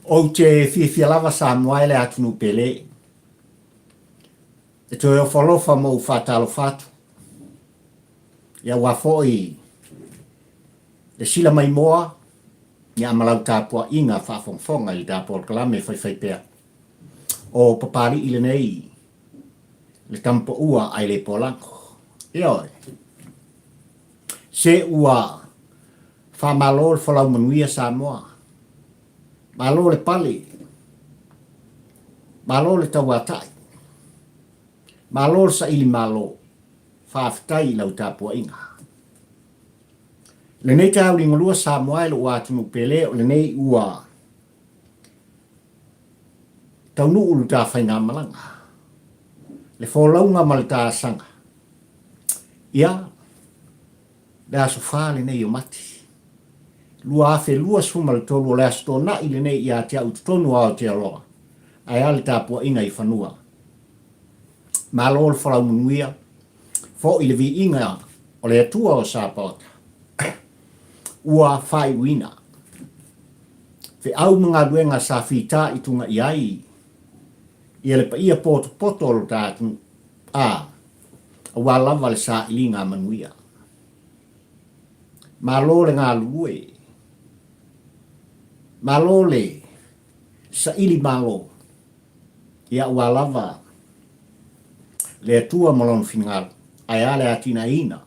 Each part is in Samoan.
Ou te fiafia lava Samoa e le atunuu pele. E toe ofo alofa ma ou faatalofa atu. Ia aua foi le sila maimoa ia ma lau tapuaiga faafogafoga i le ta polokalame faifaipea. O Papalii lenei le tamapaua ae le polago. Ioe. Se ua faamalo le folau manuia Samoa. Malo le pale. Malo le tauatai. Malo le saili malo. Faafetai i lau tapuaiga. Lenei taeao liugalua Samoa e lou atunuu pele o lenei ua taunuu le ta faigamalaga, le folauga ma le ta asaga. Ia, le aso fa lenei o Mati, 2023 o le Aso Toonai lenei ia te au i totonu o Aotearoa, ae a le tapuaiga i fanua. Malo le folau manuia, foi le viiga o le Atua o Sapaota ua faaiuina. Feau ma galuega sa fita i tuga i ai ia le paia potopoto o lo ta atunuu, a, aua lava le sailiga manuia. Malo le galulue, malo le saili malo, ia aua lava le Atua ma Lona finagalo, ae a le atinaeina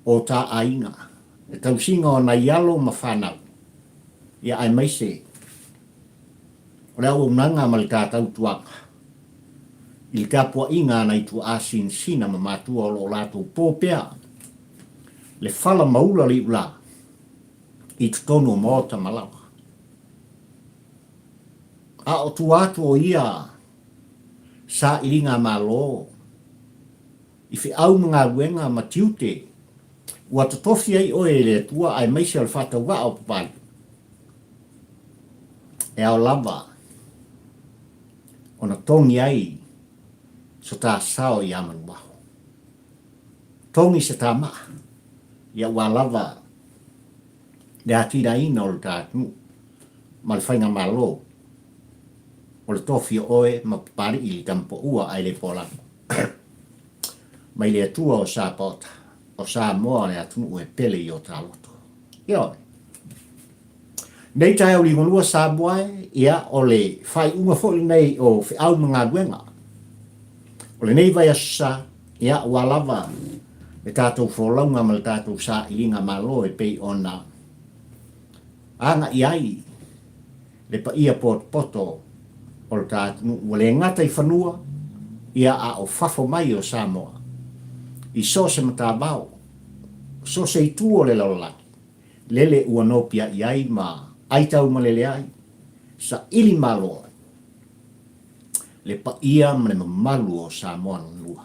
o ta aiga, le tausiga o nai alo ma fanau, ia aemaise o le auaunaga ma le ta tautuaga i le tapuaiga a nai tuaa sinasina ma matua o lo o latou po pea le fala maula le iulā i totonu o maota ma lawa. A o tua atu o ia sailiga malo i feau ma galuega ma tiute ua totofi ai oe e le Atua aemaise o le faatauvaa o Papalii, e ao lava ona togi ai so ta sao ia Manuaho. Togi se ta maa, ia ua lava le atiaeina o le ta atunuu ma le faigamalo o le tofi o oe ma Papalii i le tamapaua ae le poalago. Mai le Atua o Sapaota, o Samoa le atunuu e pele i o ta loto. Ioe. Nei taeao liugalua Samoa e, ia, o le faaiuga foi lenei o feau ma galuega. O lenei vaiaso sa, ia, ua lava le tatou folauga ma le tatou sailiga malo e pei ona agai ai le paia potopoto o le ta atunuu ua le gata i fanua, ia a o fafo mai o Samoa, i so o se matavao, so o se itu o le lalolagi, lele ua nopiai ai ma aitaumalele ai, saili malo ai le paia ma le mamalu o Samoa lona lua.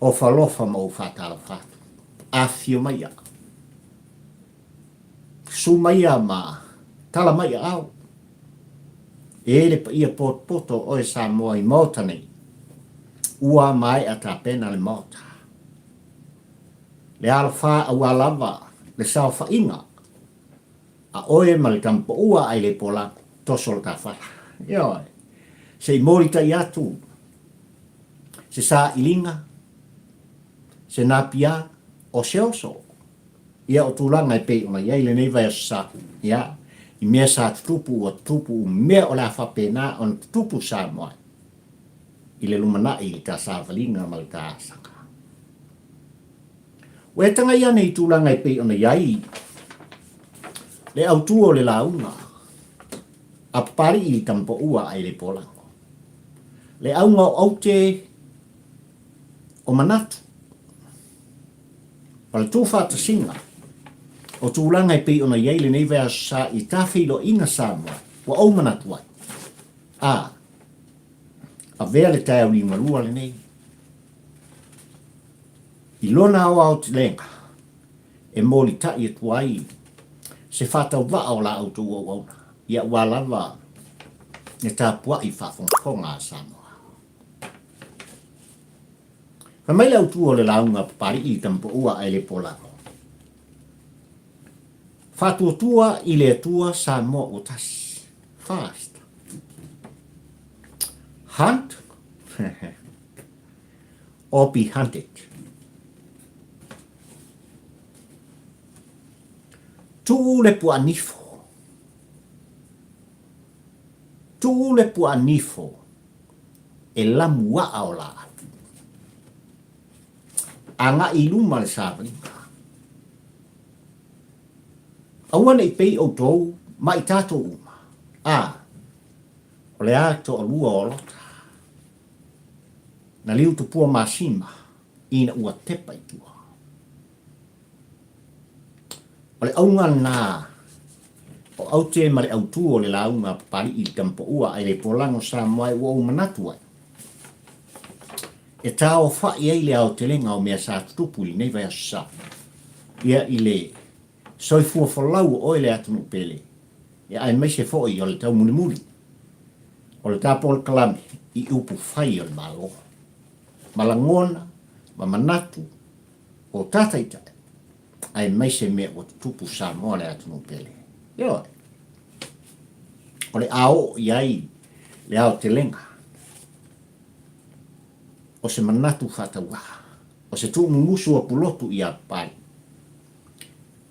Ofa alofa ma ou faatalofa atu. Afifio mai ia. Susu mai ia ma tala mai aao. E le paia potopoto o oe Samoa i Maota nei, ua maea tapena le Maota. Le alofā aua lava le saofaiga a oe ma le tamapaua ae le polago, toso le tafala. Ioe. Se i molitai atu se sailiga, se napia, o se oso. Ia o tulaga e pei ona i ai lenei vaiaso sa, ia, i mea sa tutupu ua tutupu u mea o le a faapena ona tutupu Samoa i le lumanai i le ta savaliga ma le ta asaga. Ua e tagai ane i tulaga e pei ona i ai le autu o le lauga a Papalii i Tamapaua ae le Polago. Le auga o aute o manatu ma le tuufaatasiga o tulaga e pei ona i ai lenei vaiaso sa i ta feiloaiga Samoa ua ou manatu ai, a avea le taeao liugalua lenei i lona aoaotelega e molitai atu ai se faatauvaa o la outou auauna, ia aua lava le tapuai faafogafoga a Samoa. Fai mai le autu o le lauga a Papalii i Tamapaua ae le Polago. Faatuatua i le Atua Samoa ua tasi. Fast. Hunt or be hunted. Tuu le puanifo. Tuu le puanifo e lamuaa o laau. Agai i luma le savaliga. Aua ne i pei outou ma i tatou uma, a, o le a toalua o Lota, na liu tupua masima ina ua tepa i tua. O le auga lena o aute ma le autū o le lauga a Papali'i i le Tamapaua a i le Polago Samoa e ua ou manatu ai, e taaofai ai le aotelega o mea sa tutupu i lenei vaiaso sa ia i le soifua folau o oe le atunuu pele, ia aemaise foi o le taumulimuli o le tapolokalame i upu fai o le Malo, ma lagona ma manatu o ta taitai, aemaise mea ua tutupu Samoa le atunuu pele. Ioe. O le a oo i ai le aotelega o se manatu faatauvaa, o se tuumumusu o pulotu i Apai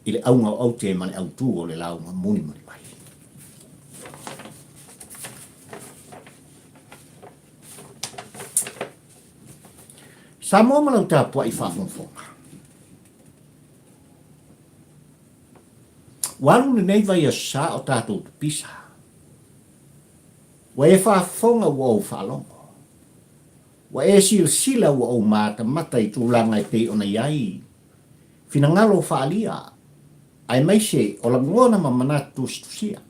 i le auga o aute ma le autū o le lauga mulimuli mai. Samoa ma lau tapuai faafogafoga. Ua alu lenei vaiaso sa o tatou pipisa. Ua e faafofoga ua ou faalogo. Ua e silasila ua ou matamata i tulaga e pei ona i ai finagalo faaalia aemaise o lagona ma manatu tusitusia.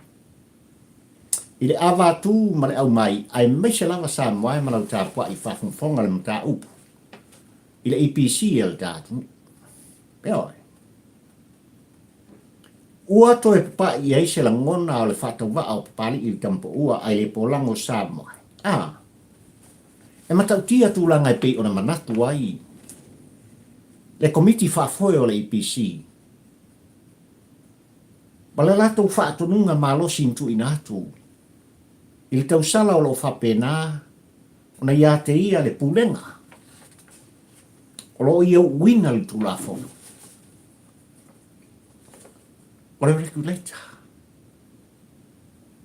I le ava atu ma le aumai aemaise lava Samoa e ma lau tapuai faafogafoga le mataupu i le EPC a le ta atunuu. Ioe. Ua toe papa'i i ai se lagona o le faatauvaa o Papali'i i le Tamapaua a i le Polago o Samoa. A. E matautia tulaga e pei ona manatu ai le Komiti Faafoe o le EPC ma le latou faatonuga malosi na tuuina atu i le tausala o lo o faapena ona ia te ia le Pulega o lo o ia uuina le Tulafono o le Regulator.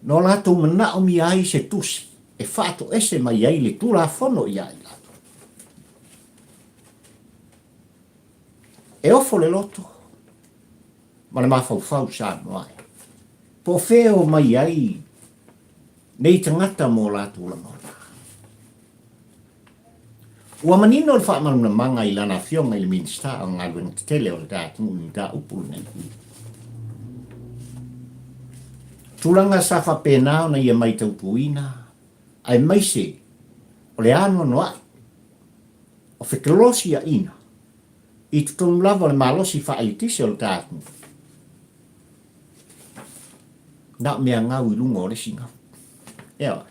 Na o latou manaomia ai se tusi e faatoese mai ai le Tulafono ia i latou. E ofo le loto ma le mafaufau Samoa e. Po o fea e omai ai nei tagata mo latou lagona. Ua manino le faamalamalamaga i lana afioga i le Minisita o Galuega Tetele o le ta atunuu i le mataupu lenei. Tulaga sa faapena ona ia maitautuina aemaise o le anoanoai o fekelosiaina i totonu lava o le malosi faaeletise o le ta atunuu. Na o mea gau i luga o le isi gau. Ioe.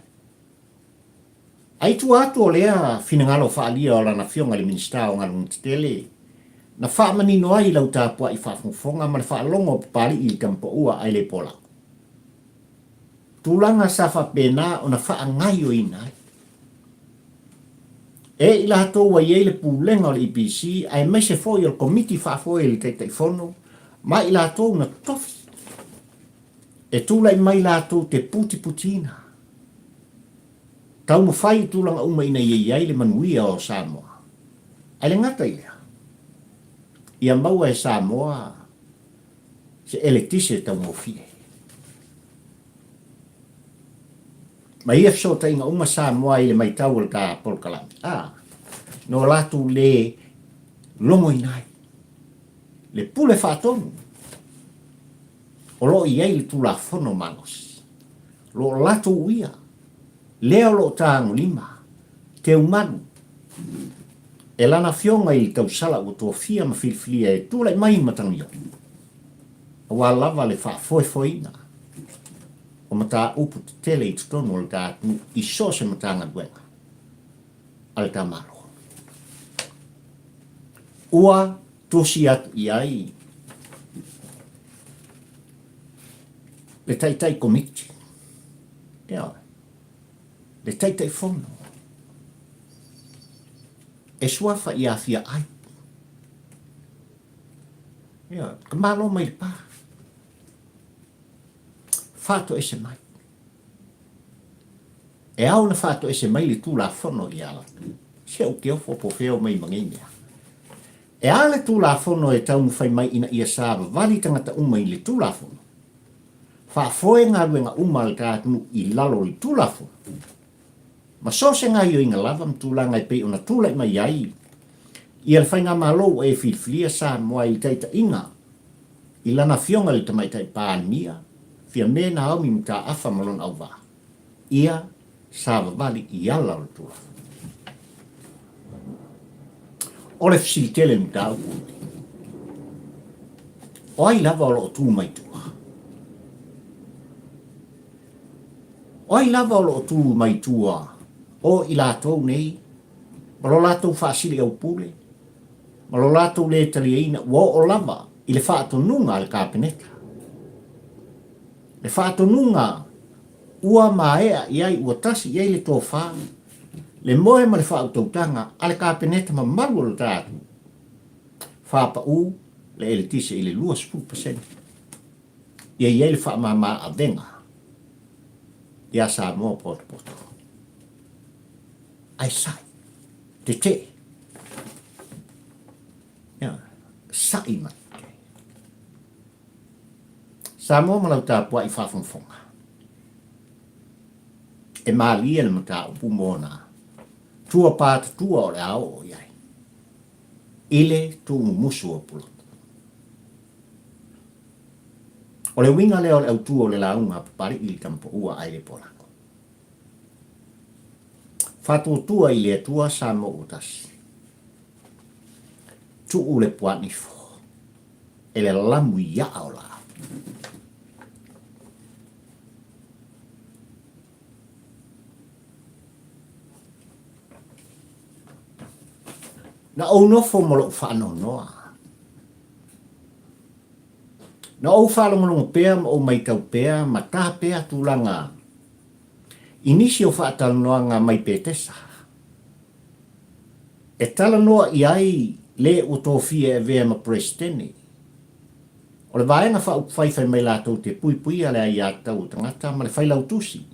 A i tua atu o lea finagalo faaalia o lana Afioga i le Minisita o Galuega Tetele, na faamanino ai lau tapuai faafogafoga ma le faalogo o Papali'i i le Tamapaua ae le Polau. Tulaga sa faapena ona faagaioina ai e i latou ua i ai le Pulega o le EPC aemaise foi o le Komiti Faafoe i le Taitaifono ma i latou na totofi e tulai mai latou te putiputiina Taumafai i tulaga uma ina ia i ai le manuia o Samoa. Ae le gata i lea, ia maua e Samoa se eletise taugofie. Ma ia fesootaiga uma Samoa i le maitau o le ta polokalame, a, no latou le logoina ai le pule faatonu o lo o i ai le Tulafono malosi. Lo o latou uia, lea o lo o tagolima, teumalu, e lana afioga i le tausala ua tofia ma filifilia e tulai mai i Matagio, aua lava le faafoefoeina o mataupu tetele i totonu o le ta atunuu i so o se Matagaluega a le ta Malo. Ua tusi atu i ai. Le Taitai Komiti, ioe, le Taitaifono, e suafa i afia ai. Ioe, ka Malo mai le pa. Faatoese mai. E ao ona faatoese mai le Tulafono ia latou. Se ou te ofo po fea o mai ma nei mea. E a le Tulafono e taumafai mai ina ia savavali tagata uma i le Tulafono? Faafoe galuega uma a le ta atunuu i lalo o le Tulafono. Ma so o se gaioiga lava ma tulaga e pei ona tulai mai ai ia le Faigamalo ua e filifilia Samoa i le taitaiga i lana Afioga i le Tamaitai Palemia, Fiame Naomi Mataafa ma lona auvaa, ia savavali i ala o le Tulafono. O le fesili tele i le mataupu lenei, o ai lava o lo o tu mai tua? O ai lava o lo o tu mai tua o i latou nei ma lo latou faasiliaupule ma lo latou lē taliaina ua oo lava i le faatonuga a le Kapeneta? Le faatonuga ua maea i ai, ua tasi i ai le tofa, le moe ma le faautautaga a le Kapeneta mamalu o le ta atunuu, faapaū le eletise i le 20%. Ia i ai le faamama avega iā Samoa potopoto. Ae sa'i, tetee. Ia, sa'i ma tetee. Samoa ma lau tapuai faafogafoga. E malie le mataupu mo ona tua patatua o le a oo i ai i le tuumumusu o Pulotu. O le uiga lea o le autu o le lauga a Papalii i le Tamapaua a le Polako. Faatuatua i le Atua Samoa ua tasi. Tuu le puanifo e le lamu i aa o laau. Na ou nofo ma lou faanoanoa. Na ou faalogologo pea ma ou matau pea ma ta pea tulaga i nisi o faatalanoaga mai Petesa e talanoa i ai le ua tofia e avea ma Peresetene o le Vaega Faaupufai fai mai latou te puipuia le aiatatau o tagata ma le Failautusi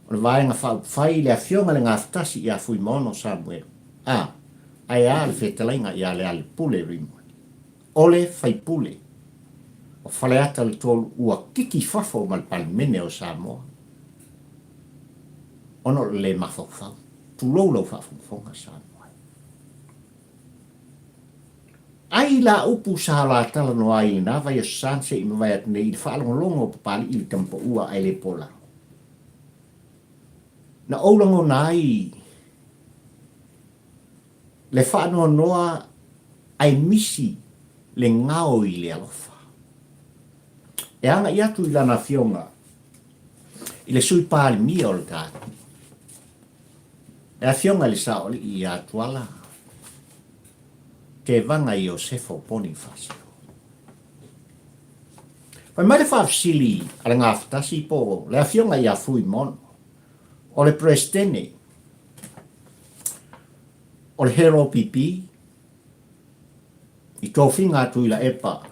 o le Vaega Faaupufai le Afioga i le Gafatasi ia Fuimaono Samuelu a ae a le fetalaiga ia Lealipule Rimoni. O le faipule o Faleata le 3 ua kiki i fafo ma le Palemene o Samoa ona o le le mafaufau. Tulou lau faafogafoga Samoa e. Ai la upu sa la talanoa ai i lena vaiaso sa na se i mavae atu nei i le faalogologo o Papalii i le tamapaua ae le po lalo. Na ou lagona ai Le faanoanoa ae misi le gao i le alofa. E agai atu i lana afioga i le Sui Palemia o le tatou, le afioga i le Saoalii ia Tuala Tevaga Iosefo Ponifasio. Fai mai le faafesili a le Gafatasi po o le afioga ia Fuimono, o le Peresetene O le Hero PP, i tofiga a Tuilaepa,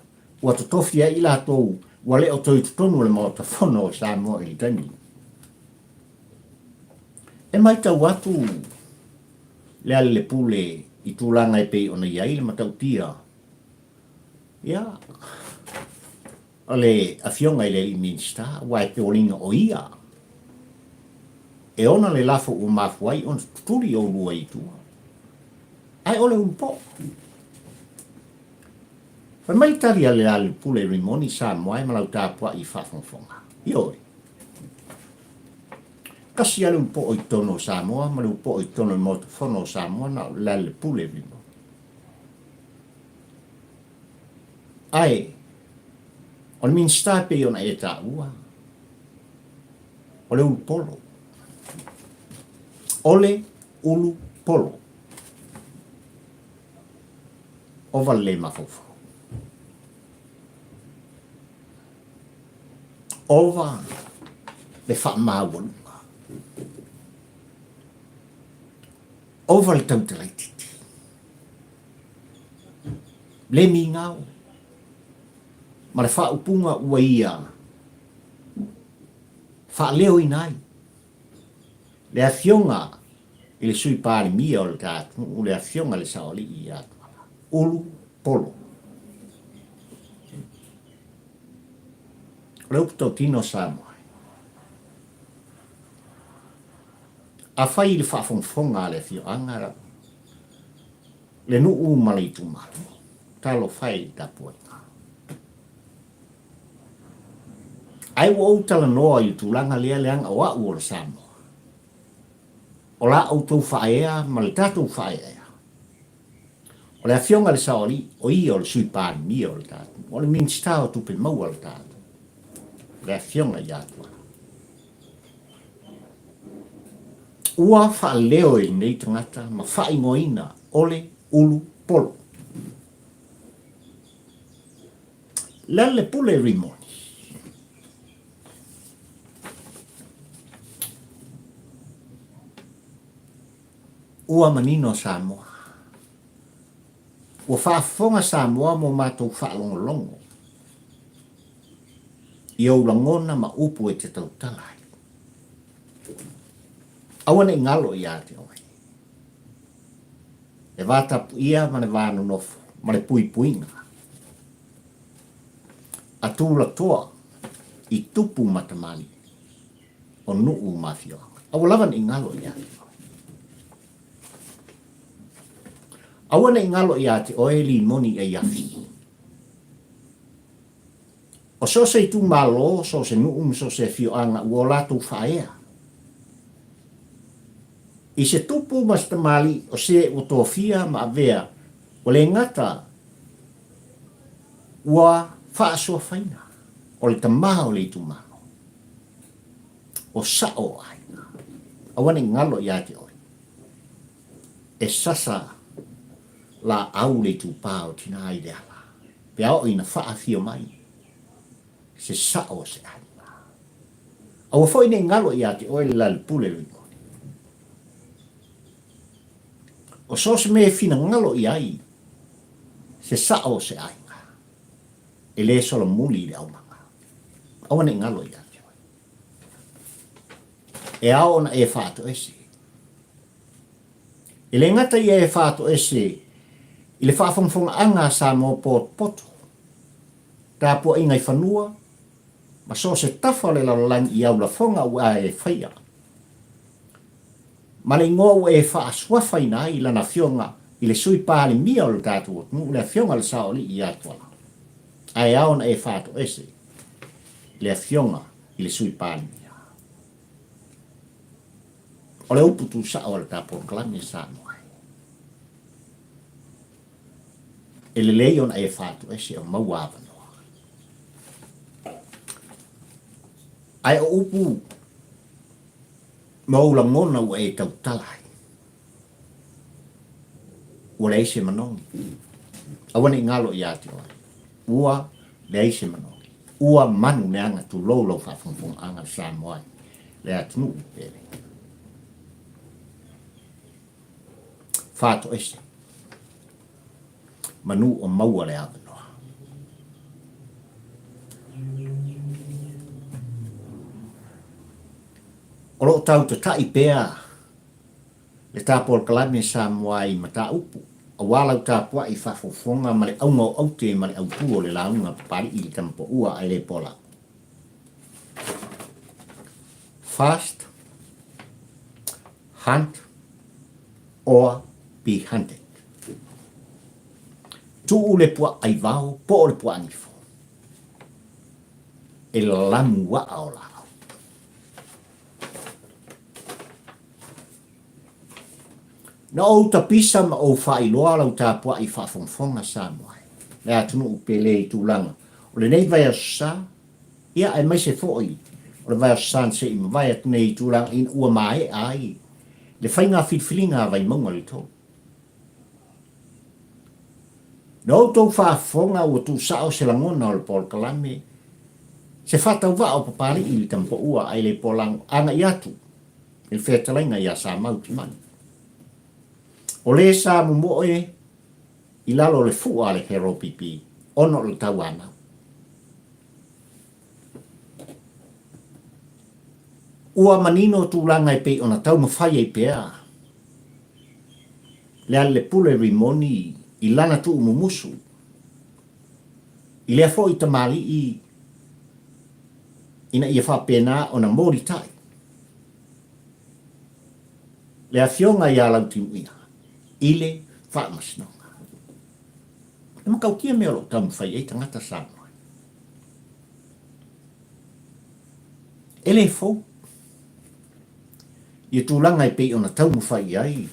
ua totofi ai i latou ua le o toe i totonu o le Maota Fono o Samoa i le taimi lenei. E matau atu Lealailepule i tulaga e pei ona i ai le matautia, ia, O le Afioga i le Alii Minisita, aua e foliga o ia e ona le lafo ua mafua ai ona tutuli oulua i tua. Ae o le ulu po'o. Fai mai le tali a Lealailepule Rimoni Samoa e ma lau tapuai i faafogafoga. Ioe. Tasi lava le ulu po'o i totonu o Samoa ma le ulu po'o i totonu o le Maota Fono o Samoa na o Lealailepule Rimoni. Ae, o le Minisita e pei ona e taua, o le ulu polo. O le ulu polo. Ova le le mafaufau. Ova le faamaualuga. Ova le tautala itiiti. Le migao ma le faaupuga ua ia faaleoina ai le Afioga i le Sui Palemia o le ta atunuu, le Afioga i le Saoalii ia Tuala Ulu Polo. O le upu tautino Samoa, afai i le faafogafoga a le afioaga, le nuu ma le itumalo, talofa e i le tapuaiga. Ae ua ou talanoa i le tulaga lea leaga o au o le Samoa. O la outou faaea ma le tatou faaeaea. O le Afioga i le Saoalii, o ia o le Sui Palemia o le tatou, o le Minisita o Tupe Maua o le tatou, le Afioga ia Tuala. Ua faaleo e lenei tagata ma faaigoaina o le ulu polo. Le le pule rimoni. Ua manino Samoa. Ua faafofoga Samoa mo matou faalogologo i ou lagona ma upu e te tautala ai. Aua ne i galo ia te oe le va tapuia ma le va nonofo ma le puipuiga a tulatoa i tupu ma tamalii o nuu ma afioaga. Aua lava ne i galo ia te oe. Aua ne i galo ia te oe limoni e iafi. O so o se itumalo, so o se nuu ma so o se afioaga ua o latou faaea. I se tupu ma se tamalii o se ua tofia ma avea ua le gata ua faasoafaina o le tama o le itumalo, o sao o aiga. Aua ne i galo ia te oe e sasa laau le itupa o tina i le ala, pe a oo ina faafio mai se sao o se aiga. Aua foi ne i galo ia te oe le lalepule luikoni. O so o se mea e finagalo i ai se sao o se aiga, e le solomuli i le aumaga. Aua ne i galo ia te oe. E ao ona e faatoese. E le gata ia e faatoese i le faafogafogaaga a Samoa potopoto, tapuaiga i fanua ma so o se tafa o le lalolagi i au lafoga ua e faia, ma le igoa ua e faasuafaina ai lana afioga i le Sui Palemia o le tatou atunuu, le Afioga i le Saoalii ia Tuala. Ae ao ona e faatoese i le Afioga i le Sui Palemia. O le upu tusao a le ta polokalame Samoa e. E lelei ona e faatoese o maua avanoa. Ae o upu ma ou lagona ua e tautala ai, ua leai se manogi. Aua ne i galo ia te oe, ua leai se manogi. Ua manu leaga tulou lau faafogafogaaga Samoa i le atunuu pele. Faatoese. Manu o maua le avanoa. O lo o tau tata'i pea le ta polokalame Samoa i mataupu aua lau tapua'i faafofoga ma le auga o aute ma le autū o le lauga Papali'i i le Tamapoua ae le pola. Fast, hunt or be hunted. Tuu le puaa aivao po o le puaa nifo e lalamu a'a o laau. Na ou tapisa ma ou faailoa lau tapua'i faafogafoga Samoa e le atunuu pele i tulaga o lenei vaiaso sa, ia aemaise foi o le vaiaso sa na se i mavae atu nei i tulaga ina ua maea ai le faiga filifiliga a Vaimauga le 3. Na outou faafofoga ua tuusao se lagona o le polokalame. Se faatauvaa o Papalii i le Tamapaua ae le Polago agai atu i le fetalaiga ia Samau Timani. O le sa momoe i lalo o le fua a le HRPP ona o le tauanau. Ua manino tulaga e pei ona taumafai ai pea Lealailepule Rimoni i lana tuumumusu i lea foi tamalii ina ia faapena ona molitai le Afioga ia Lautimuia i le Faamasinoga. E matautia mea o lo o taumafai ai tagata Samoa. E le fou ia tulaga e pei ona taumafai i ai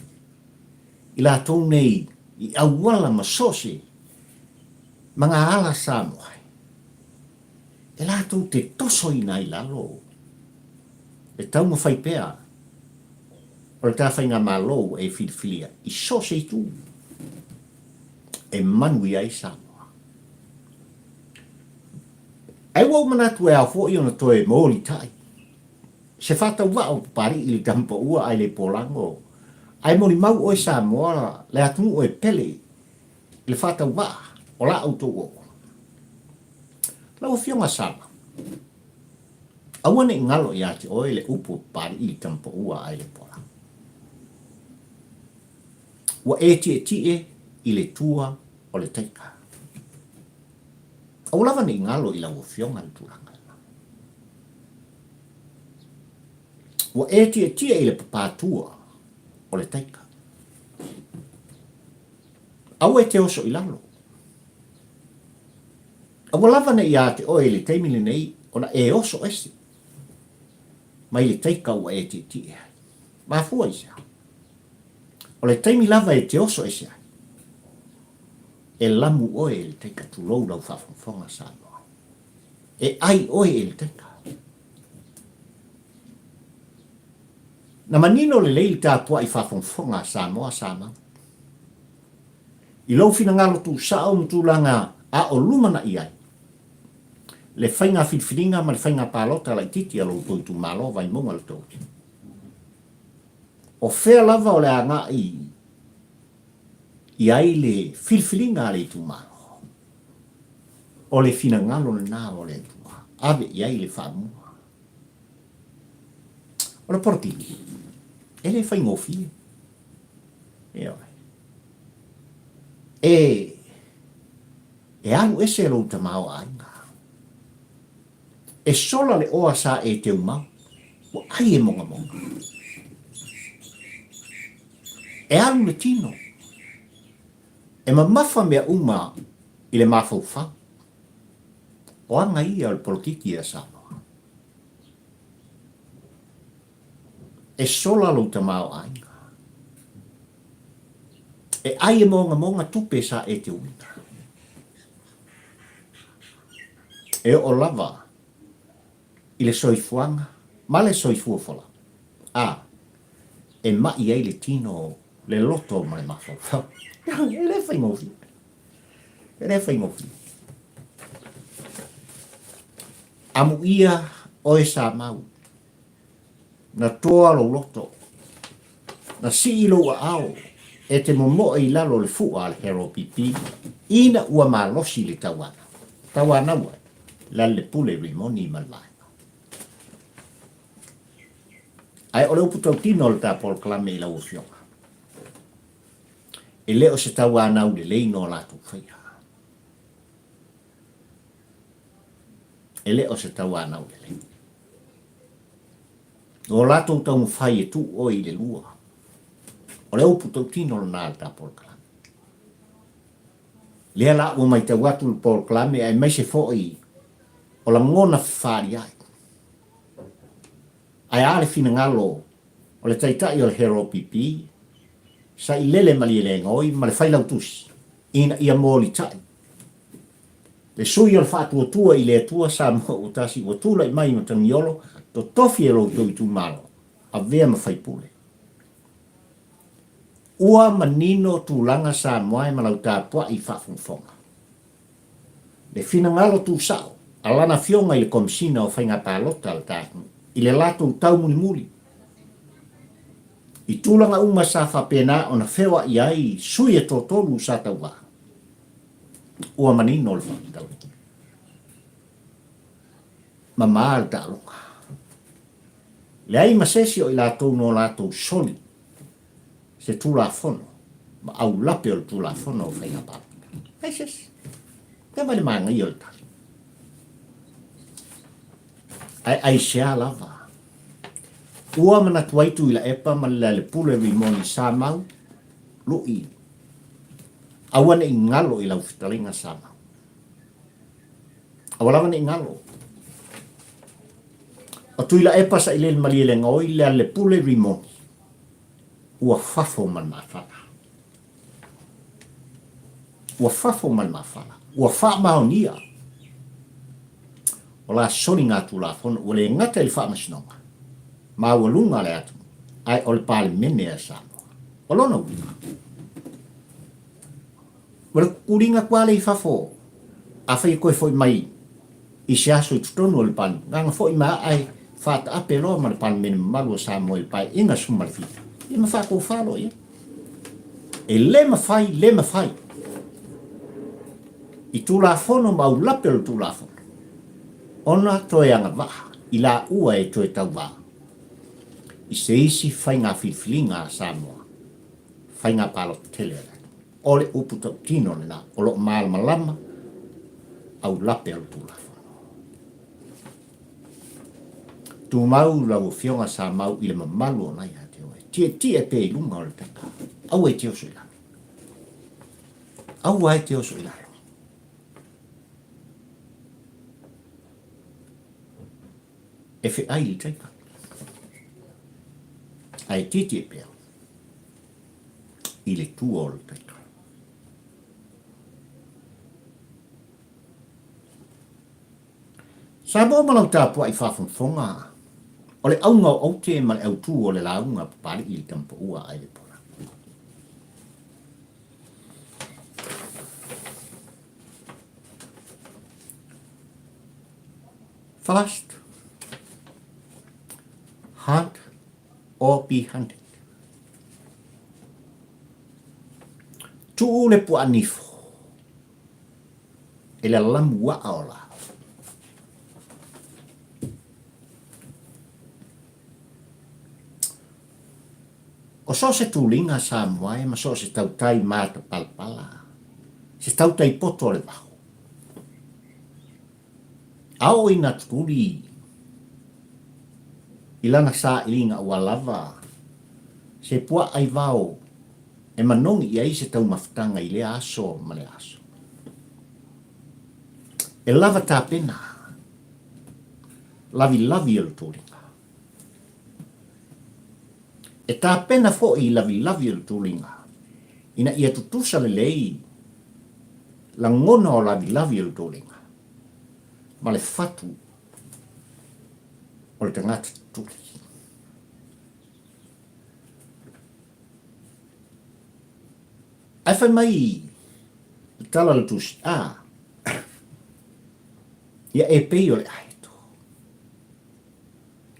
i latou nei i auala ma so o se magaala Samoa e latou te tosoina ai lalo le taumafai pea o le ta faigamalo ua e filifilia i so o se itu e manuia ai Samoa. Ae ua ou manatu e ao foi ona toe molitai se faatauvaa o Papalii i le Tamapaua ae le Polago, ae molimau oe Samoa le atunuu e pele i le faatauvaa o la outou auauna. Lau Afioga Sama, aua ne i galo ia te oe le upu o Papalii i le Tamapaua ae le Polago. Ua e tietie i le tua o le taika. Aua lava ne i galo i lau Afioga le tulaga lena. Ua e tietie i le papatua o le taika. Aua e te oso i lalo. Aua lava ne i ia te oe i le taimi lenei ona e oso ese mai le taika ua e tietie ai. Mafua i se aha? O le taimi lava e te oso ese ai, e lamu oe e le taika tulou lau faafogafoga Samoa. E ai oe e le taika. Na manino lelei le tapuai faafogafoga a Samoa Samau. I lou finagalo tuusao ma tulaga a o lumanai ai, le faiga filifiliga ma le faiga palota laitiiti a lo outou itumalo Vaimauga le tou. O fea lava o le agai i ai le filifiliga a le itumalo? O le finagalo lena o le Atua, ave i ai le faamua. O le polokiki, e le faigofie. Ioe. E, e alu ese lou tamaoaiga. E sola le oa sa e teumau, ua ai e mogamoga. E alu le tino. E mamafa mea uma i le mafaufau. O aga ia o le polokiki a Samoa. E sola lou tamaoaiga. E ai e mogamoga tupe sa e teuina. E oo lava i le soifuaga ma le soifua folau, a e maʻi ai le tino, le loto ma le mafaufau. E le faigofie. E le faigofie. Amuia oe Samau. Na toa lou loto, na sii lou aao e te momoe i lalo o le fua a le HRPP ina ua malosi le tauanau. Tauanau ai, Lealailepule Rimoni ma le vaega. Ae o le upu tautino o le ta polokalame i lau Afioga, e le o se tauanau lelei no latou faia. E le o se tauanau lelei. O latou taumafai e tuu oe i le lua. O le upu tautino lena a le ta polokalame. Lea la ua matau atu le polokalame aemaise foi o lagona fefaaliai. Ae a le finagalo o le Taitai o le HRPP, Sailele Malielegaoi ma le Failautusi ina ia molitai Le sui o le Faatuatua i le Atua Samoa ua tasi ua tulai mai i Matagiolo, totofi e lo outou itumalo, avea ma faipule. Ua manino tulaga Samoa e ma lau tapuai faafogafoga. Le finagalo tusao a lana Afioga i le Komesina o Faiga Palota a le ta atunuu i le latou tau mulimuli i tulaga uma sa faapena ona feoai ai sui e toatolu sa tauva. Ua manino le faafitauli. Mama le taaloga. Leai ma se isi o i latou no latou soli se Tulafono ma aulape o le Tulafono o Faiga Palota. Leai se isi. Lea mai le manaia o le tali. Ae aisea lava? Ua manatu ai Tuilaepa ma le Lealepule Rimoni Samau, Lu'i, aua ne i galo i lau fetalaiga Samau. Aua lava ne i galo. O Tuilaepa sailele malie le gaoi Lealepule Rimoni, ua fafo ma le mafala. Ua fafo ma le mafala. Ua faamaonia. O la soligatulafono ua le gata i le Faamasinoga Maualuga a le atunuu, ae o le Palemene a Samoa. O lona uiga, o le tuliga atu lava lea i fafo, afai e toe foi mai i se aso i totonu o le Palemene, na ona foi mai lava ae faataape loa ma le Palemene mamalu o Samoa i le Paeaiga 17, ia ma faatofa loa i ai. E le mafai, le mafai i Tulafono ma aulape o le Tulafono ona toe agavaa i laua e toe tauva i se isi faiga filifiliga a Samoa, faiga palota tele a le atunuu. O le upu tautino lena o lo o malamalama aulape o le Tulafono. Tumau lau Afioga Samau i le mamalu o na ia te oe. Tietie pea i luga o le pepa. Aua e te oso i lalo. Aua e te oso i lalo. E feai i le taika. Ae tietie pea i le tua o le taika. Samoa ma lau tapuai faafogafoga, o le auga o aute ma le autū o le lauga a Papali'i i le Tamapaua a Ailepola. First, hunt or be hunted. Tuu le puaa nifo e le lamu a'a o la. O so o se tuliga Samoa e ma so o se tautai matapalapala, se tautai poto o le vaho. A oo ina tutuli i lana sailiga ua lava se puaa i vao e manogi i ai se taumafataga i lea aso ma lea aso. E lava tapena lavilavi o le tuliga. E tapena foi lavilavi o le tuliga ina ia tutusa lelei lagona o lavilavi o le tuliga ma le fatu o le tagata tutuli. Ae fai mai le tala o le tusi, a, ia e pei o le aeto.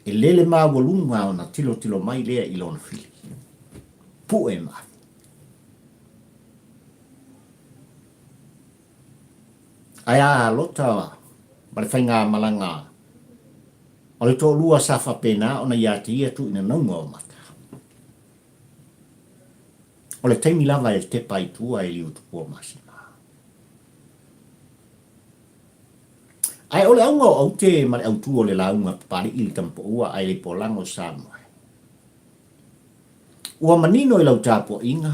E lele maualuga ona tilotilo mai lea i lona fili. Pue ma afi. Ae a Lota ma le faigamalaga o le toalua sa faapena ona ia te ia tuuina nauga o mata. O le taimi lava e tepa ai tua e Liutupua Masima. Ae o le auga o aute ma le autū o le lauga Papali'i i le Tamapoua ae Leipoalaga o Samoa. Ua manino i lau tapuaiga,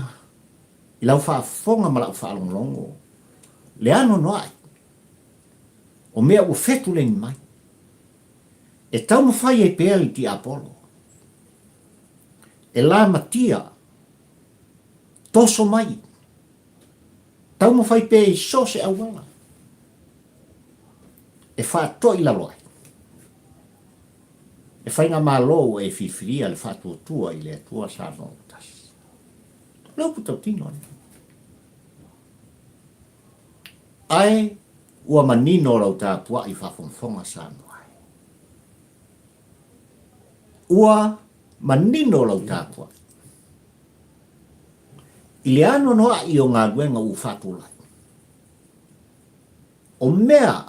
i lau faafofoga ma lau faalogologo, le anoanoai o mea ua fetuleni mai, e taumafai ai pea le tiapolo, e lamatia, toso mai, taumafai pea i so o se auala e faatoʻi lalo ai le faigamalo ua e filifilia le faatuatua i le Atua Samoa ua tasi. O le upu tautino lea. Ae Ua manino lau tapuai faafogafoga Samoa e. Ua manino lau tapuai. I le anoanoai o galuega ua faatulai, o mea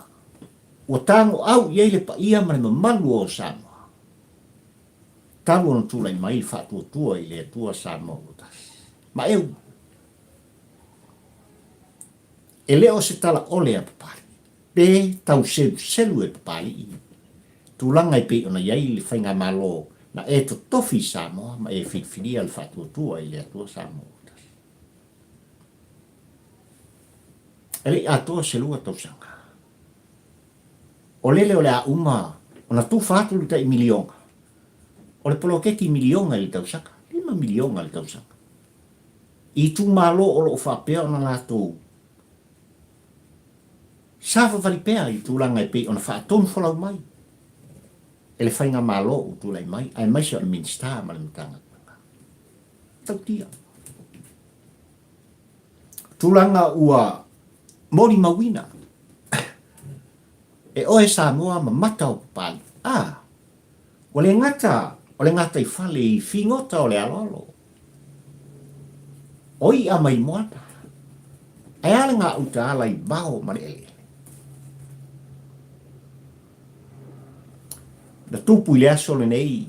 ua tagoau i ai le paia ma le mamalu o Samoa, talu ona tulai mai le faatuatua i le Atua Samoa ua tasi. Ma eu, e le o se tala ole a Papalii, pe tau seluselu e Papalii tulaga e pei ona i ai le Faigamalo na e totofi i Samoa ma e filifilia le faatuatua i le Atua Samoa ua tasi. E le i atoa se lua tausaga, o lele o le a uma ona tufa atu le tai miliona, o le poloketi miliona i le tausaga, $5 miliona i le tausaga, i itumalo o lo o faapea ona latou savavali pea i tulaga e pei ona faatonufolau mai e le Faigamalo ua tulai mai aemaise o le Minisita ma le Matagaluega. Tautia. Tulaga ua molimauina e oe Samoa ma mata o Papalii. A, ua le gata o le gataifale i figota o le aloalo, o i'a mai moana, ae a le gauta ala i vao ma le eleele. Na tupu i le aso lenei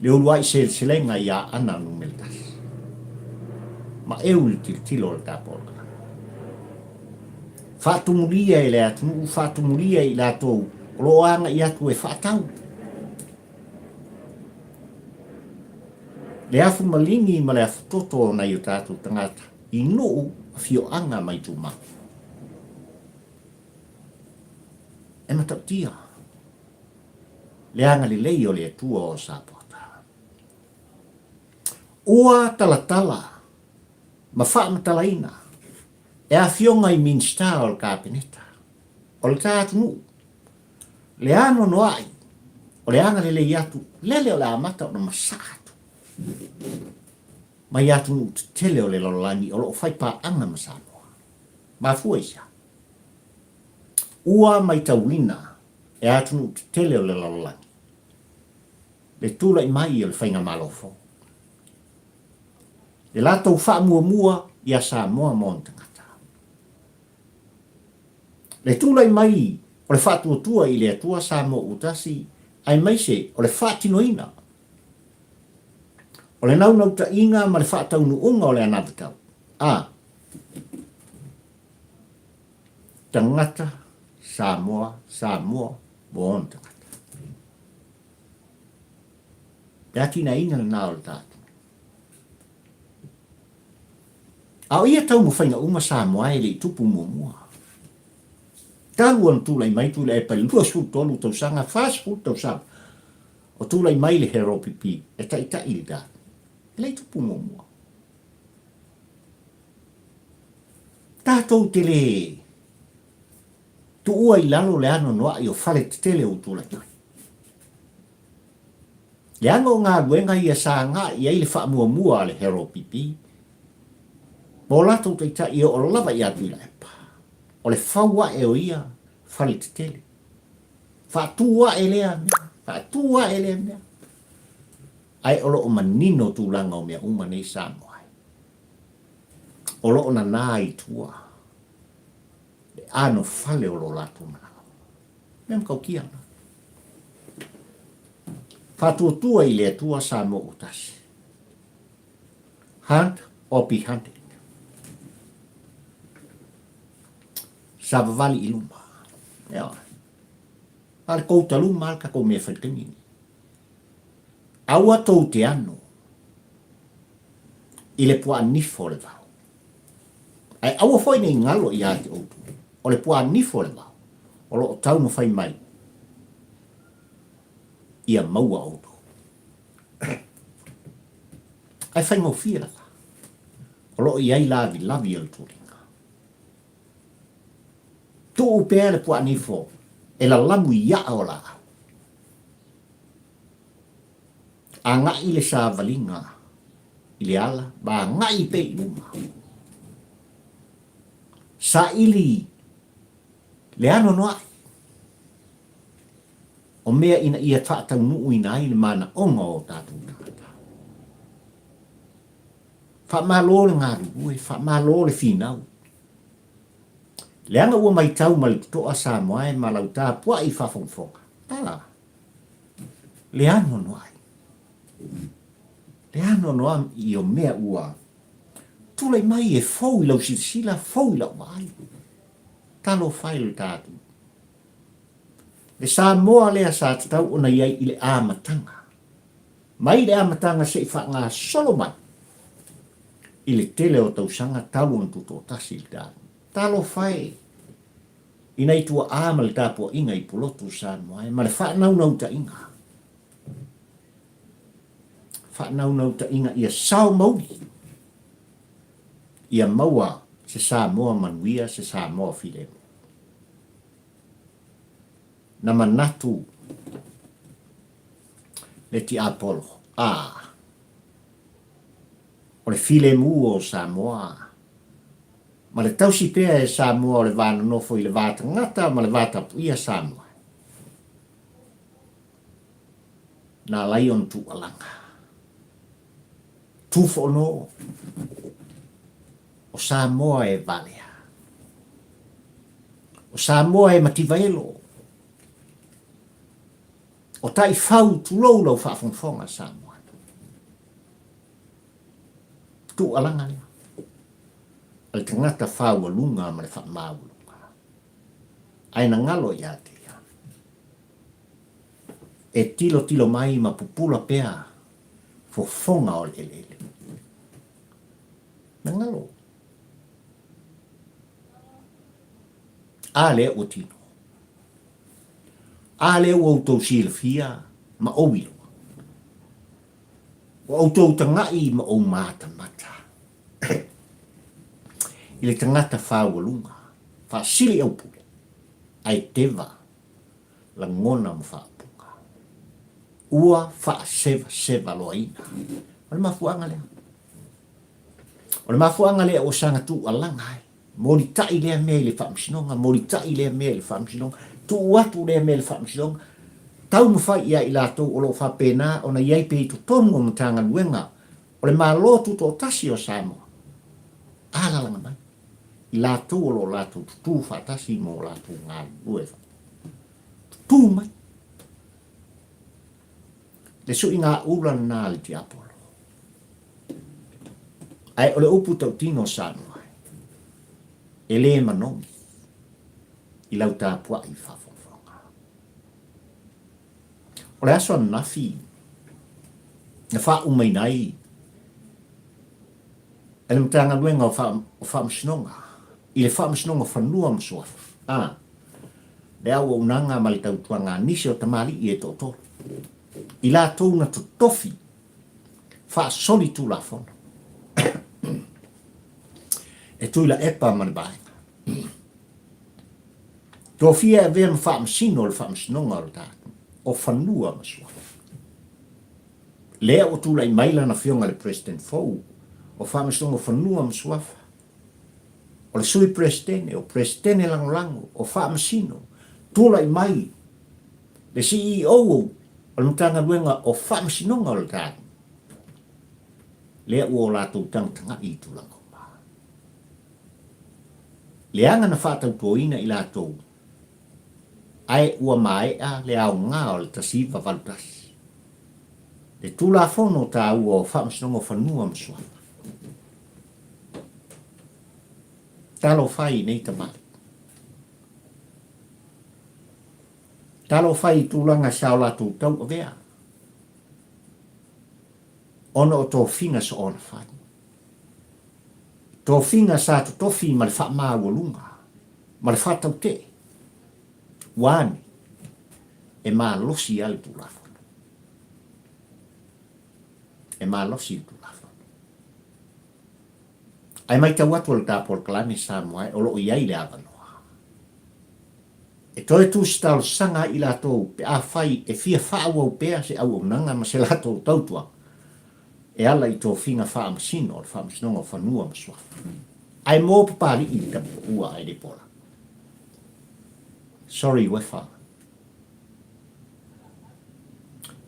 le uluai seleselega i Aana numera tasi. Ma eu i le tilotilo o le tapuaga. Faatumulia e le atunuu, faatumulia e i latou o lo o agai atu e faatau. Le afu maligi ma le afu toto o nai o tatou tagata i nuu, afioaga ma itumalo. E matautia le agalelei o le Atua o Sapota. Ua talatala ma faamatalaina e afioga i Minisita o le Kapeneta o le ta atunuu le anoanoai o le agalelei atu lele o le amata ona masaa atu mai atunuu tetele o le lalolagi o lo o fai paaga ma Samoa. Mafua i se a? Ua maitauina e atunuu tetele o le lalolagi le tulai mai o le Faigamalo fou. Le latou faamuamua ia Samoa ma ona tagata. Le tulai mai o le faatuatua i le Atua Samoa ua tasi aemaise o le faatinoina o le naunautaiga ma le faataunuuga o le anavatau a tagata Samoa, Samoa mo ona tagata. Le atinaeina lena o le tatou. A o ia taumafaiga uma Samoa e le i tupu muamua. Talu ona tulai mai Tuilaepa i le 23 tausaga, 40 tausaga o tulai mai le Heropipi e taitai le tatou. E le i tupu muamua. Tatou te le tuua i lalo le anoanoai o fale tetele ua tulai mai. Leaga o galuega ia sa agai i ai le faamuamua a le HRPP ma o latou taitai e oo lava ia Tuilaepa, o le fau ae o ia fale tetele. Faatu ae lea mea, faatu ae lea mea. Ae o lo o manino tulaga o mea uma nei Samoa ai. O lo o nanā i tua le anofale o lo latou manao. Mea matautia lena. Faatuatua i le Atua Samoa ua tasi. Hunt or be hunted. Savavali i luma. Ioe. A le kouta luma a le tatou mea fai taimi nei. Aua tou te ano i le puaa nifo o le vao. Ae aua foi nei galo ia te outou, o le puaa nifo o le vao, o lo o taumafai mai ia maua outou. Ae faigofie lava, o lo o i ai lavilavi o le tuliga. Tuu pea le puaa nifo e lalamu i aa o laau. Agai le savaliga i le ala ma agai pea i luma. Saili. Le anoanoai o mea ina ia faataunuuina ai le manaoga o tatou tagata. Faamalo le galulue, faamalo le finau. Leaga ua maitau ma le totoa Samoa e ma lau tapuai faafogafoga. A, le anoanoai. Le anoanoai o mea ua tulai mai e fou i lau silasila, fou i lau vaai. Talofa e lo tatou. Le Samoa lea sa tatau ona i ai i le amataga. Mai le amataga se i faagasolo mai i le tele o tausaga talu ona tutoatasi le tatou. Talofa e i nai tuaa ma le tapuaiga i Pulotu Samoa e ma le faanaunautaiga. Faanaunautaiga ia sao mauli ia maua se Samoa manuia, se Samoa filemu. Na manatu le tiapolo, a, o le filemu o Samoa, ma le tausi pea e Samoa o le va nonofo i le va tagata ma le va tapuia Samoa. Na ala ai ona tuualaga. Tu fono o Samoa e valea. O Samoa e mativaelo. O taifau tulou lau faafogafoga Samoa. Tuualaga lea a le tagata faualuga ma le faamaualuga. Ae na galo ia te ia. E tilotilo mai ma pupula pea fofoga o le eleele. Na galo. A lea ua tino. A lea ua outou silafia ma ou iloa. Ua outou taga'i ma ou matamata i le tagata faualuga, faasili aupule, ae teva lagona ma faaupuga. Ua faasevaseva loaina. O le mafuaaga lea. O le mafuaaga lea ua saga tuualaga ai. Molitai lea mea i le Faamasinoga, molitai lea mea i le Faamasinoga, tuu atu lea mea i le Faamasinoga, taumafai ia i latou o lo o faapena ona i ai pea i totonu o Matagaluega o le Malo Tutoatasi o Samoa, alalaga mai i latou o lo o latou tutū faatasi ma o latou galulue tutū mai. Le suiga ula lena a le tiapolo. Ae o le upu tautino Samoa, e le manogi i lau tapuai faafogafoga. O le aso ananafi na faaumaina ai e le Matagaluega o Faamasinoga i le Faamasinoga o Fanua ma Suafa, a, le auaunaga ma le tautuaga a nisi o tamalii e toatolu, i latou na totofi faasolitulafono e Tuilaepa ma le vaega. Tofia e avea ma faamasino o le Faamasinoga o le tatou o Fanua ma Suafa. Lea ua tulai mai lana afioga i le President fou o Faamasinoga o Fanua ma Suafa, o le Sui Peresetene, o Peresetene Lagolago, o Faamasino, tulai mai le CEO o le Matagaluega o Faamasinoga o le tatou, lea ua o latou tagatagai i tulaga uma. Leaga na faatautoina i latou, ae ua maea le aoga o le 1981, le Tulafono taua o Faamasinoga o Fanua ma Suafa. Talofa i nei tamalii. Talofa i tulaga sa o latou tauavea ona o tofiga soona fai. Tofiga sa totofi ma le faamaualuga ma le faatautee. Ua ane, e malosi lava le Tulafono. E malosi le Tulafono. Ae matau atu o le ta polokalame Samoa o lo o i ai le avanoa e toe tusi talosaga ai i latou pe afai e fia faaauau pea se auaunaga ma se latou tautuaga e ala i tofiga faamasino o le Faamasinoga o Fanua ma Suafa. Ae mo Papalii le tapuua ae le pola. Sorry Uefa.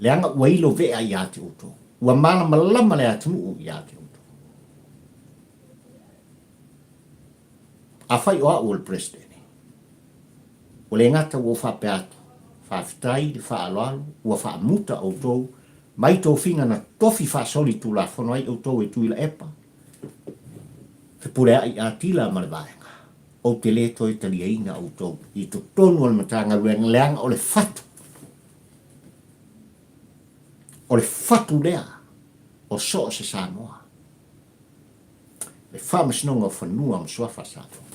Leaga ua ilo vea ia te outou. Ua malamalama le atunuu ia te outou. Afai o au o le Peresetene, ua le gata ua ou faapea atu, Faafetai i le faaaloalo ua faamuta outou mai tofiga na tofi faasoli Tulafono ai outou e Tuilaepa, Fepuleai Atila ma le Vaega. Ou te le toe taliaina outou i totonu o le Matagaluega leaga o le fatu, o le fatu lea o so o se Samoa. Le Faamasinoga o Fanua ma Suafa a Samoa.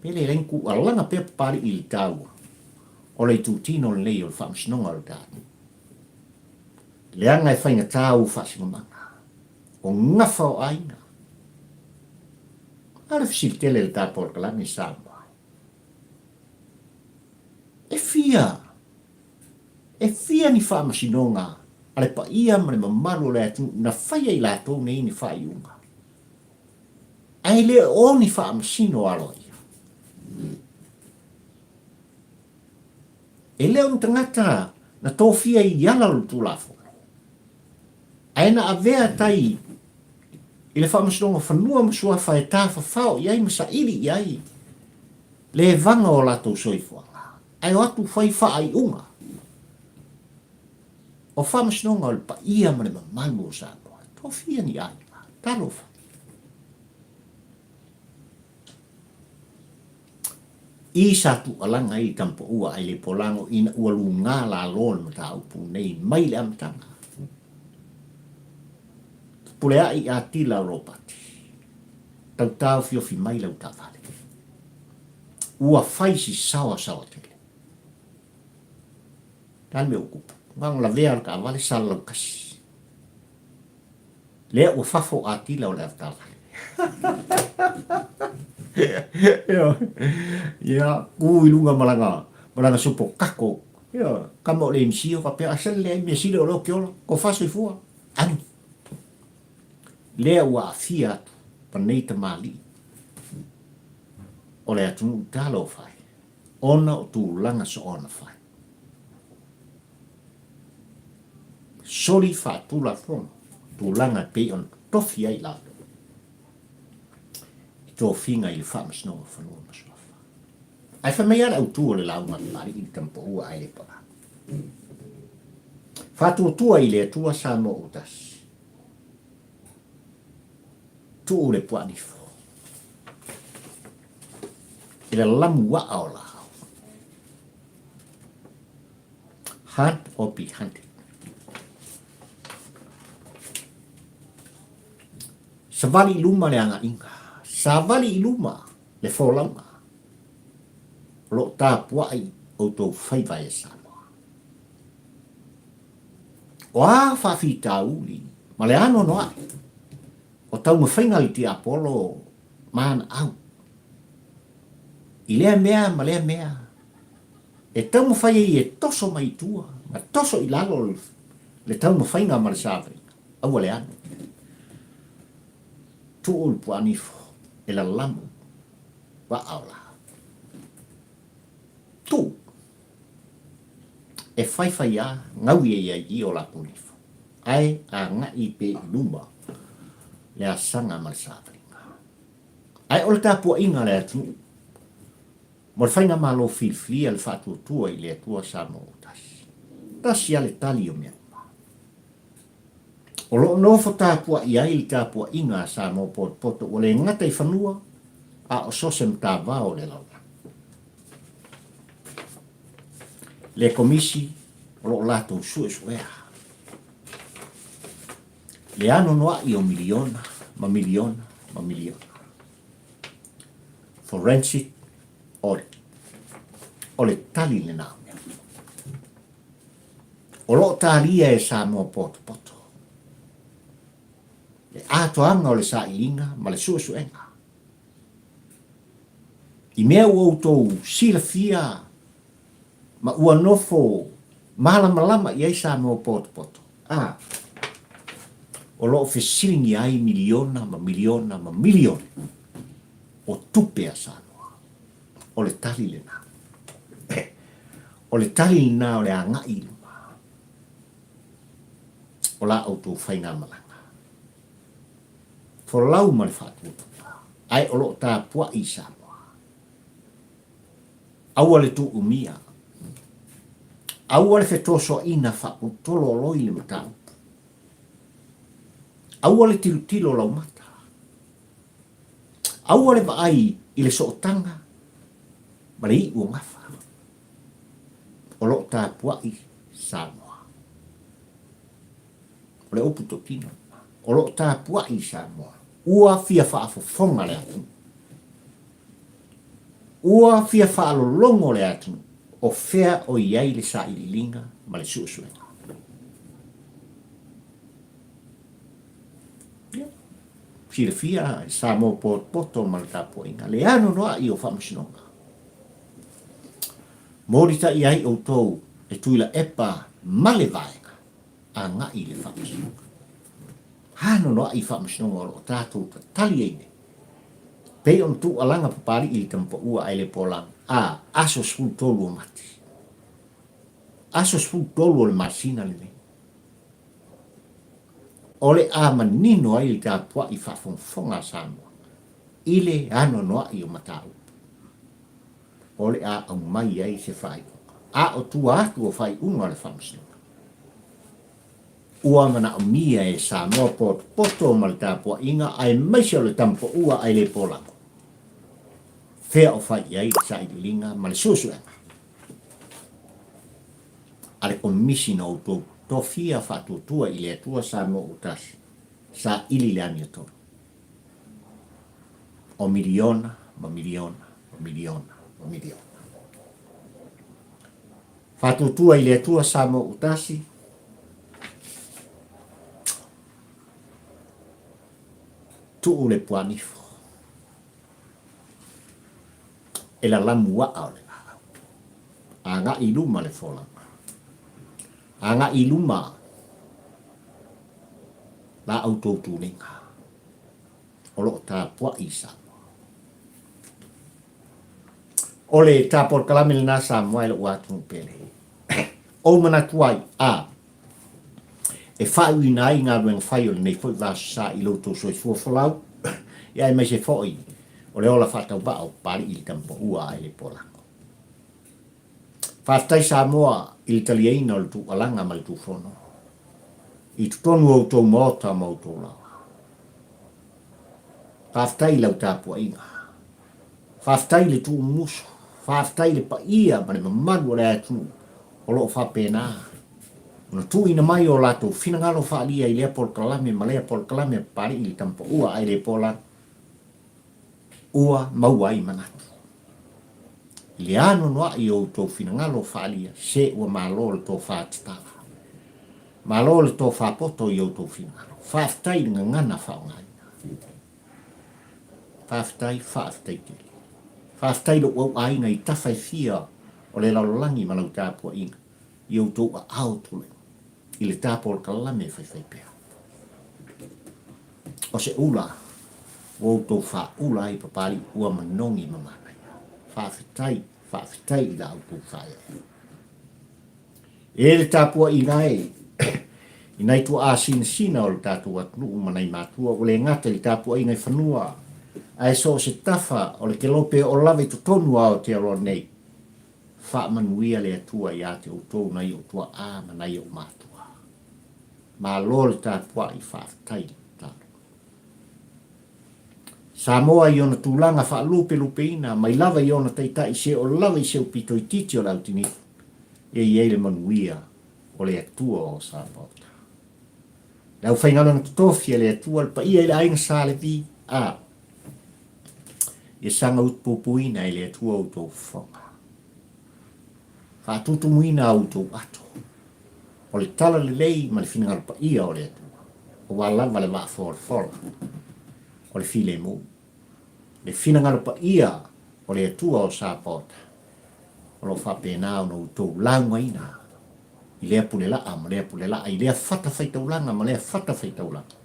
Pe le leai ni alaga pea Papalii i le taua o le itutino lenei o le Faamasinoga o le tatou. Leaga e faigata ou faasinomaga, o gafa o aiga. A o le fesili tele i le ta polokalame i Samoa, e fia, e fia ni faamasinoga a le paia ma le mamalu o le atunuu na faia i latou nei ni faaiuga, ae le o ni faamasino aloaia. E le o ni tagata na tofia i ala o le Tulafono, ae na avea tai i le Faamasinoga Fanua ma Suafa e tafafao i ai ma saili i ai le evaga o latou soifuaga, ae o atu fai faaiuga o Faamasinoga o le paia ma le mamalu o Samoa. Tofia ni aiga. Talofa. I sa tuualaga ai i Tampoua ai le Polago ina ua luga lalo le mataupu nei mai le amataga. Puleaʻi Atila o Ropati, tau taofiofi mai lau taavale. Ua fai si saoasaoa tele. Le a le mea ua tupu? Na ona lavea le taavale salalau tasi. Lea ua fafo Atila o le avetaavale. Ia, ku i luga ma lana, ma lana sopo kako. Ia, kama o le MC o faapea, a sele leai mea sili o leo ke ola, ko fa soifua. Alu. Lea ua aafia atu ma nei tamalii o le atunuu talofa e, ona o tulaga soona fai. Soli faatulafono tulaga e pei ona totofi ai latou i tofiga i le Faamasinoga o Fanua ma Suafa. Ae fai mai lava le autu o le lauga a Papalii i le tamapaua ae le paga. Faatuatua i le Atua Samoa ua tasi. Tuu le puanifo i le lamu waa o laau. Hunt or be hunted. Savali i luma le agaiga. Savali i luma le folauga. O lo o tapuai outou faiva e Samoa. O a faafitauli ma le anoanoai o taumafaiga a le tiapolo ma ana au i lea mea ma lea mea e taumafai ai e toso mai i tua ma toso i lalo le taumafaiga ma le savaliga, aua le alu. Tuu le puanifo e lalamu vaa o laau. Tuu! E whaiwhai a, ngaui ai ai i o latou nifo, ae agai pe i luma le asaga ma le savaliga. Ae o le tapuaiga a le atunuu mo le faigamalo filifilia le faatuatua i le Atua Samoa ua tasi. Tasi a le tali o mea uma. O lo o nofo tapuai ai le tapuaiga a Samoa potopoto ua le gata i fanua a o so se matavao o le lalolagi. Le Komisi o lo o latou suesuea le anoanoai o miliona ma miliona ma miliona. Forensic audit. O le tali lena o mea. O lo o talia e Samoa potopoto le atoaga o le sailiga ma le suesuega I mea ua outou silafia ma ua nofo malamalama i ai Samoa potopoto, a, o lo o fesiligia ai miliona ma miliona ma miliona o tupe a Samoa. O le tali lena. O le tali lena o le agai i luma o la outou faigamalaga. Folau ma le faatuatua, ae o lo o tapuai i Samoa. Aua le tuuumia. Aua le fetosoaina faaputololoi le mataupu. Aua le tilotilo laumata. Aua le vaai i le sootaga ma le iu o gafa. O lo o tapuai Samoa. O le upu totino lena. O lo o tapuai Samoa. Ua fia faafofoga le atunuu. Ua fia faalologo le atunuu o fea o i ai le sailiiliga ma le suesuega. Ia, silafia e Samoa potopoto ma le tapuaiga le anoanoai o faamasinoga. Molitai ai outou e Tuilaepa ma le Vaega agai i le faamasinoga. Anoanoai i faamasinoga o lo o tatou tatali ai nei. Pei ona tuualaga Papalii i le Tamapaua ae le Polaga, a, aso 13 o Mati. Aso 13 o le masina lenei. O le a manino ai le tapuai faafogafoga a Samoa i le anoanoai o mataupu o le a aumai ai se faaiuga, a o tua atu o faaiuga o le Faamasinoga. Ua manaomia e Samoa potopoto ma le tapuaiga aemaise o le tamapaua ae le polago. Fea o fai i ai le sailiiliga ma le suesuega a le Komisi na outou tofia faatuatua i le Atua Samoa ua tasi, saili le amiotonu o miliona ma miliona ma miliona ma miliona. Faatuatua i le Atua Samoa ua tasi, tuu le puanifo e lalamu aa o le laau. Agai i luma le folauga. Agai i luma la outou tuleiga o lo o tapuai i Samoa. O le ta polokalame lena Samoa e lou atunuu pele. Ou manatu ai, a, e faaiuina ai galuega fai o lenei foi vaaso sa i lo outou soifua folau, ia aemaise foi o le ola faatauvaa o Papalii i le Tamapaua ae le Polago. Faafetai Samoa i le taliaina o le tuualaga ma le tufono i totonu o outou maota ma outou laoa. Faafetai i lau tapuaiga. Faafetai i le tuumusu. Faafetai i le paia ma le mamalu o le atunuu o lo o faapena ona tuuina mai o latou finagalo faaalia i lea polokalame ma lea polokalame a Papalii i le Tamapaua ae le Polani ua maua ai manatu. I le anoanoai o outou finagalo faaalia, se ua malo le tofa tatala. Malo le tofa poto i outou finagalo. Faafetai i le gagana faaaogaina. Faafetai, faafetai tele. Faafetai i lou auaiga i tafa e fia o le lalolagi ma lau tapuaiga i outou aao tulai i le tapolokalame e faifai pea. O se ula ua outou faaula ai Papalii ua manogi ma manaia. Faafetai, faafetai i la outou faaeaea. E le tapuaiga e i nai tuaa sinasina o le tatou atunuu ma nai matua ua le gata i le tapuaiga i fanua ae so o se tafa o le kelope o lava i totonu o Aotearoa nei. Faamanuia le Atua ia te outou nai ou tuaa ma nai ou matua. Malo le tapuai faafetai le tatalo. Samoa i ona tulaga faalupelupeina mai lava i ona taitai se o lava i se upito itiiti o le autinifu, ia i ai le manuia o le Atua o Sapaota. Le aufaigaluega totofi a le Atua, le paia i le aiga Sa Levi, a ia saga utupupuina e le Atua outou fofoga. Faatutumuina a outou ato, o le tala lelei ma le finagalo paia o le Atua, aua lava le vaa folafola o le filemu. Le finagalo paia o le Atua o Sapaota, o lo o faapena ona outou laugaina i lea pule laa ma lea pule laa, i lea fata faitaulaga ma lea fata faitaulaga,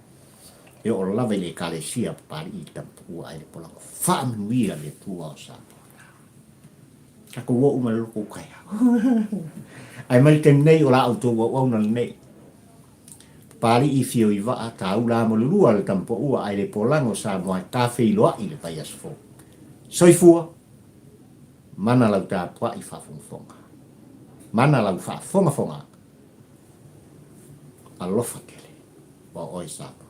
e oo lava i le Ekalesia a Papalii i Tampua ae le Polago. Faamanuia le Atua o Sapaota. Tatou o uma i le loto o taeao. Ae mai le taimi nei o la outou auauna lenei. Papalii fio i vaa, taula amo le lua le tamapaua ae le polago Samoa e tafeiloai i le vaiaso fou. Soifua! Mana lau tapuai faafogafoga. Mana lau faafogafoga. Alofa tele. Ua oe Samoa.